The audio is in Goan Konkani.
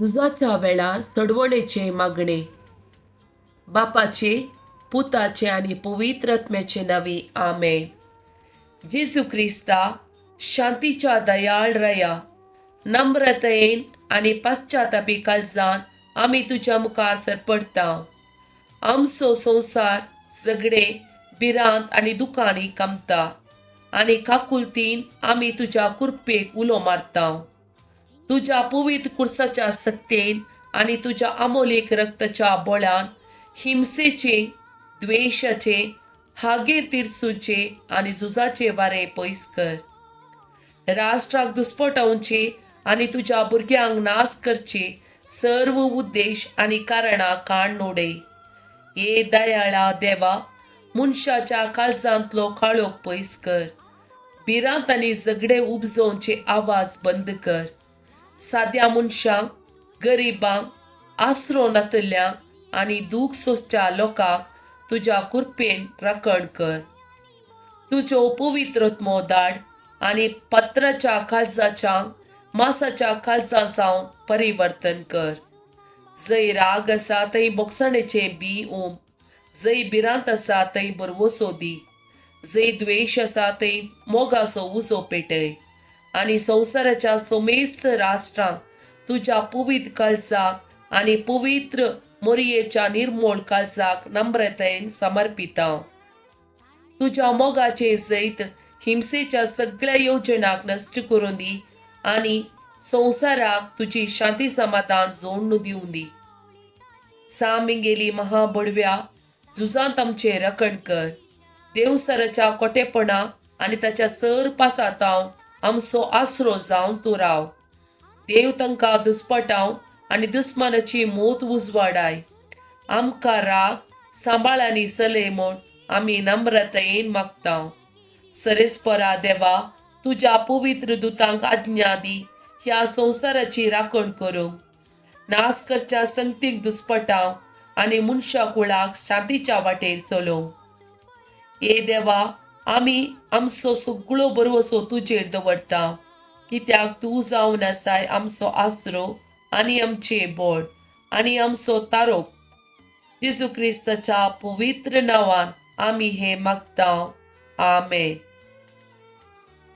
झुजाच्या वेळार चडवणेचें मागणें. बापाचे, पुताचे आनी पवित्र आत्म्याचे नांवी, आमेन. जेजू क्रिस्ता, शांतीच्या दयाळ रया, नम्रतयेन आनी पश्चातापी काळजान आमी तुज्या मुखार सरपडटा. आमचो संवसार झगडे, भिरांत आनी दुकांनी कामता आनी काकुलतीन आमी तुज्या कृपेक उलो मारता. तुज्या पवित्र कुर्साच्या सक्तेन आनी तुज्या अमोलीक रक्ताच्या बळान हिंसेचे, द्वेशाचे, हागे तिरसूचे आनी झुजाचे वारे पयस कर. राष्ट्राक दुस्पटावचे आनी तुज्या भुरग्यांक नाश करचे सर्व उद्देश आनी कारणां काण नोडे. हे दयाळा देवा, मनशाच्या काळजांतलो काळोख पयस कर. भिरांत आनी झगडे उपजोवचे आवाज बंद कर. साद्या मनशांक, गरिबांक, आसरो नातल्यांक आनी दूख सोंसच्या लोकांक तुज्या कृपेन राखण कर. तुजो पवित्र धाड आनी पत्राच्या काळजाच्या मासाच्या काळजा जावन परिवर्तन कर. जंय राग आसा थंय बोगसाणेचें बी ओम, जंय भिरांत आसा थंय बरवसो दी, जंय द्वेश आसा थंय मोगाचो उजो पेटय आनी संवसाराच्या समेस्त राष्ट्रांक तुज्या पवित्र काळजाक आनी पवित्र मोरयेच्या निर्मोळ काळजाक नम्रतायेन समर्पिता. तुज्या मोगाचे जैत हिंसेच्या सगळ्या येवजणाक नश्ट करून दी आनी संवसाराक तुजी शांती समाधान जोडून दिवं दी. सामिंगेली महाबडव्या झुजांत आमचें रखण कर. देवसराच्या कोटेपणा आनी ताच्या सर पासातावन आमचो आसरो जावन तूं राव. देव तांकां दुस्पटाव आनी दुस्मानाची मोत उजवाडाय. आमकां राग सांबाळ आनी चलय म्हूण आमी नम्रतायेन मागता. सरेस्परा देवा, तुज्या पवित्र दुतांक आज्ञा दी ह्या संवसाराची राखण करूंक, नाश करच्या संगतीक दुस्पटाव आनी मनशा कुळाक शांतीच्या वाटेर चलोवंक. हे देवा, आमी आमचो सगळो बरवसो तुजेर दवरता, कित्याक तूं जावन आसाय आमचो आसरो आनी आमचें बोड आनी आमचो तारोक. जेजू क्रिस्ताच्या पवित्र नांवान आमी हें मागता, आमेन.